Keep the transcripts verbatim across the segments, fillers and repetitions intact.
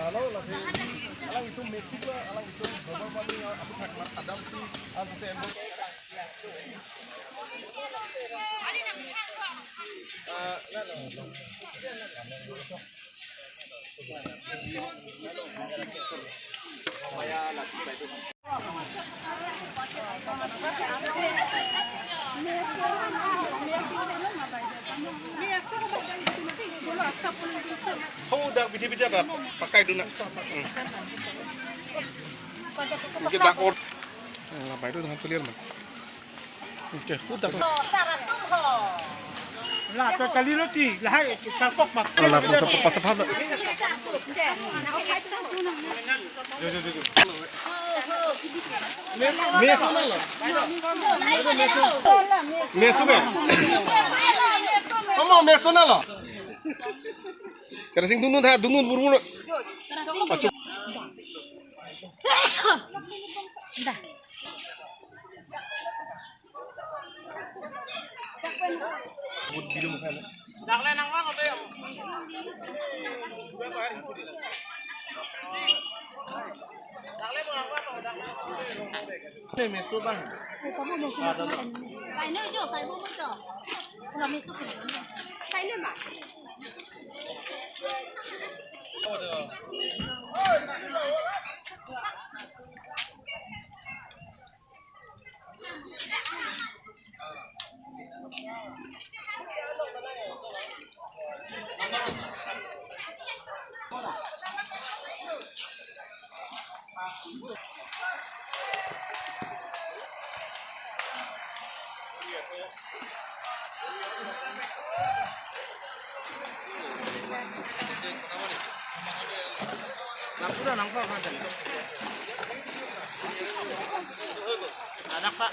Alang itu mekik lo, alang itu global warming, abu thak mat adam si, abu te embo. Ho dak bithi bithi ta pakai duna. Hmm. Mungkin dak or. Lah, baik tu dengan tulir mah. Oke, ho dak. Lah, ke kali roti, lah, hai, kalkok mak. Lah, pasal pasal apa? Meso na lo. Meso. Meso na lo. Meso na lo. Kera sing dunun ha, dunun buru. Pacu. Anak, Pak.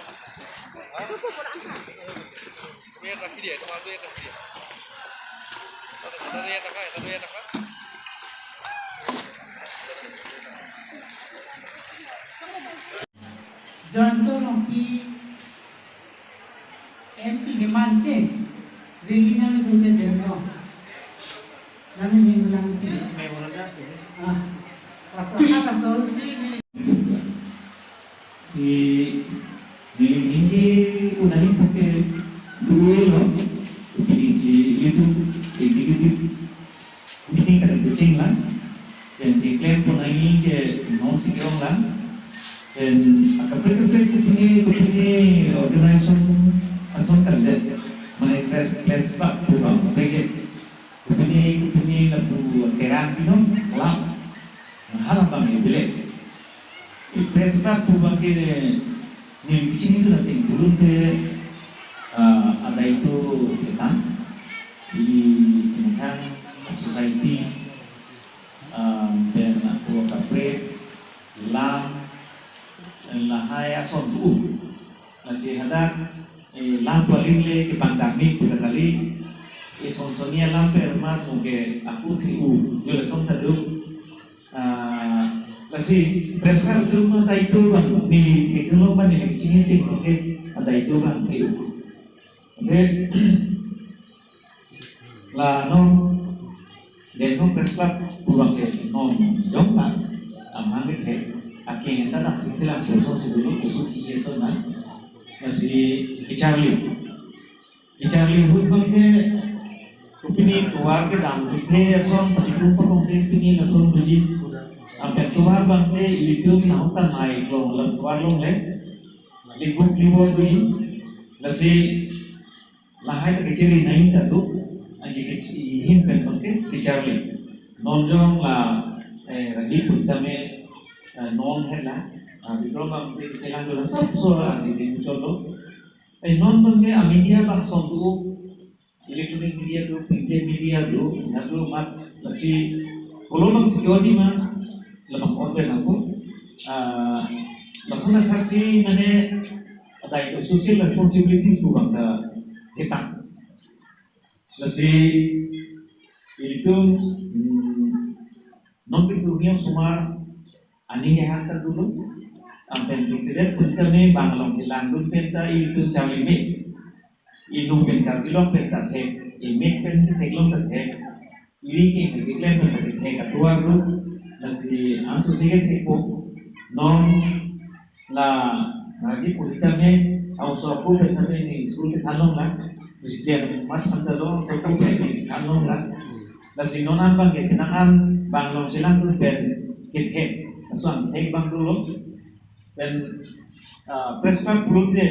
Jayanta Rongpi M P ke manche, rally nangdunde dei lo. Nang ni bilang ti. Ah. Pasal apa sol si ni? Si, ni, ni, ni, una ni pakai dua lo. Jadi si itu executive meeting kata kuching lang. Then keklem pon nangji ke non si ke-ong lang. Then akaprek-kaprek kopine, kopine organization ason kalidet. Mane press, press club pu bang, project. Kopine, kopine lapu kerang pino, club. Hala bang ya bile. Press club pu bang ke neli kechini tu nating pulun te, ah, adai tu ketang. Di kemudian society, ah, then aku kaprek, lam, lahai ason tu. Lasi hadak, eh, lam paling le kepangdam ni puta kali. Eh, son sonia lam permat muke aku tiu jule son tadu. Ah, lasi press club tu ma adai tu bang ni, ke tu lo bang ni, chini tik muke adai tu bang tiu. Oke. La non, Dengho Press Club pu bang ke non jong ta, amang ke, aking ta dak ke la kurso si dulu kurso si ye so na, masih kecharli. Kecharli ahut bang ke, kopine tovar kedam kethe ason, pati kum pakong ke pine lason buji. Ampen tovar bang ke, ilitum nahok ta mai klong, lam tovar longle. Libuk libuk buji. Lasi, lahai ta kechiri nai ta tu, anke kechiri hin pen bang ke kecharli. Non jong la, eh, Rajiv pu tame, eh, non hela, ah, Bikram bang ke kechelang tu la sab so, ah, di di cholo. Eh, non bang ke, ah, media bang son tu, electronic media tu, print media tu, na tu mat, lasi, kolo bang security ma, labang order nangko, ah, langsung na taxi mane, adai tu social responsibilities pu bang ta ketang. Lasi ilitum, hmm, non pintu niam sumar aning ya hak dulu. Ampen pintu dia pun kami bang long kilang dun penta ilitum charli me. Inung pen karjulong pen ta thek, imek pen theklong ta thek. Iri ke keklem pen ta thek atuar dulu. Lasi angsose ke thekpo, non la ngaji puri tame, angsose ako pen tame ne school kethan longlang, Christian mat than ta long, angsose ako pen ne kethan longlang. Lasi non an abang ke, penang an abang longselang pen kethek, laso an thek abang dolo. Pen, ah, press club pulote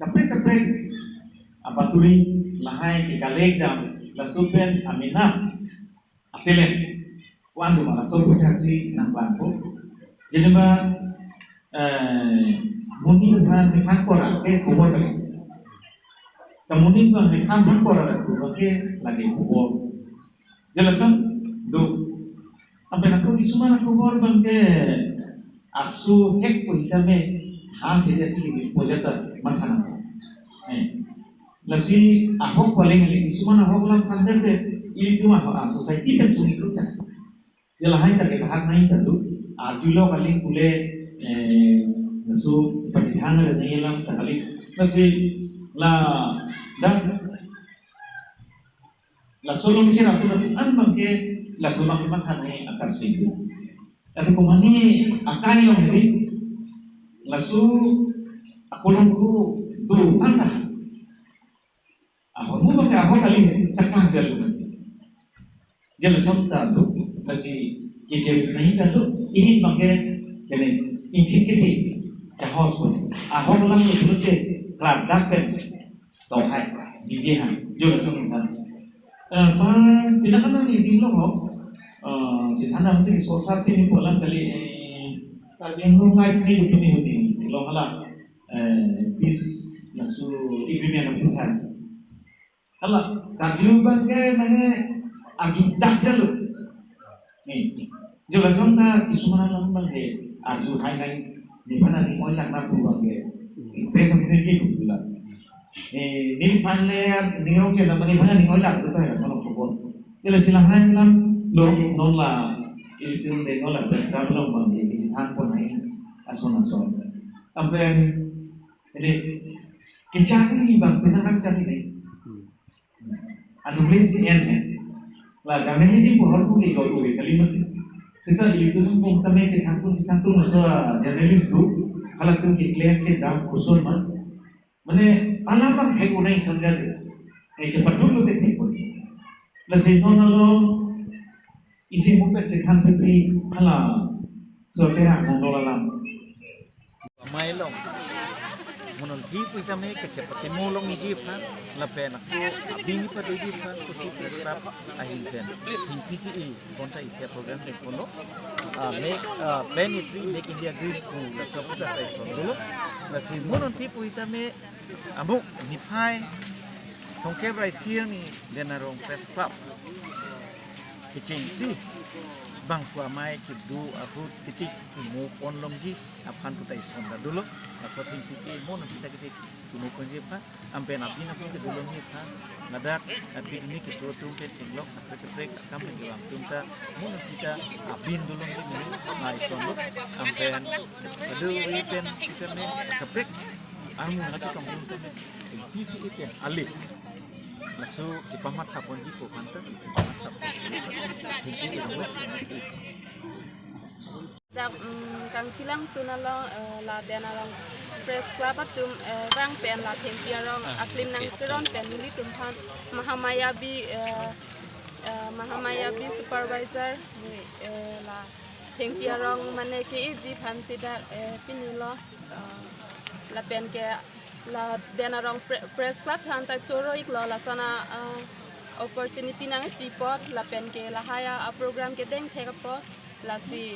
kaprek kaprek apaturi lahai ke kalek dam, laso pen amena ateleng. Wan do ma laso aphuthak si nangpangpo. Jeneba, eh, monit aphan nangpangkora ke khobor kali. Ke monit aphan nangpangkora ke lake khobor. Jelas kan? Do. Ampe nangko kisuman khobor abang ke aso hek pu tame than thekji si kimi pojata matha nang. Eh. Lasi ahok paling le kisuman ahok lam than te, ilitum ahok a society pen sung ikut ta. Ya lahai ta ke bahak nai ta do. Arjulo kali pule, eh, laso pachithang le nai lam ta kali. Lasi la dak laso along chera tu an abang ke laso abang ke matha nai akar si do. Atu komane akai along ri laso akolong ko do anta. Ahormu abang ke ahok kali, takang galu. Jam som ta do, lasi kejem nai ta do, ihin abang ke, kene, ingthik kethik, chahos pon. Ahok lam lo pun ke, kelak dak pen, tohai, D J han, jam som ta. Eh, pa, pindah kan ni di lo ho, eh, di sana nanti sosar pini pulang kali, eh, tadi yang lo kai pini, pini, pini, lo hala, eh, bis, laso, agreement ang putar. Hala, karju abang ke mane arju dak jalo. Ni, jala jong ta kisuman alam abang ke arju hai nai, nephan aning oilak na pu abang ke. Impress ang ke ke pula. Ni, nephan le, ni ong ke na mane nephan aning oilak tu ta ya sono khobor. Jala si lahai lam lo non la, ilitum de non la, das ka lo abang ke, isi than pon hai, ason ason. Ampen, ini, kecari abang, pernah kan cari ni. Anu beli si en ni. La, journalism pu hal pu ni kau tu kali mati. Seta ilitum pun tame cekangkung, cekangkung masa journalist tu, hala tu ke clear ke dam kursun ma. Mane, alam abang hai unai sangga tu. Eh, cepat dulu ke thek pun. Lasi non along, isi mungkin cekang putri, hala, so tera mondol alam. Amei along. Mo non pi pu tame kechepatemo longji aphan, lapen ako abini padoji aphan pusi press club ahin pen thengpi ke-e pon ta isi aprogram dengponlo. Ah, make, ah, Plan A three, Make India Green pu laso aphuthak ta ison dolo. Lasi mo non pi pu tame amo niphai thomkep ra isi arni Den Arong Press Club kechengsi bang pu amei kedo ahut kecheng pimo pon longji aphan pu ta ison ta dolo. Laso thengpi ke mo non pi ta kecheng pimo ponji aphan, ampen abin aphan kedo longji aphan, ladak aphi dini kedo atum pen chenglok kaprek kaprek akam pen kelang atum ta mo non pi ta abin do longji ni la ison lo. Ampen kedo ri pen sitame kaprek armu lagi tong atum pen thengpi ke-e pen ale. Laso kepamatha ponji pu aphan ta isi pamatha ponji. Thengpi ke-e lo. Dak, mm, kangchilang sun along, eh, la Den Arong Press Club atum, eh, vang pen la thengpi arong aklim nangkeron pen nelitum aphan Mahamaya Bi, eh, eh, Mahamaya Bi supervisor ni, eh, la thengpi arong mane ke-eji aphan sida, eh, pinilo, eh, lapen ke la Den Arong Pre-, Press Club aphan ta choro iklo, lason a, eh, opportunity nangpi apot lapen ke lahai a, a program kedeng thek apot. Lasi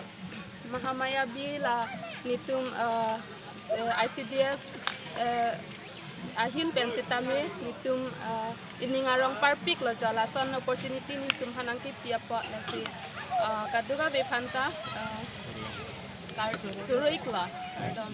Mahamaya Bi la netum, eh, eh, I C D S, eh, ahin pen sitame netum, eh, ining arong parpik lo, jala lason opportunity netum aphan nangkepi apot. Lasi, eh, kadokave aphan ta, eh, kar-, choro iklo. Kardom.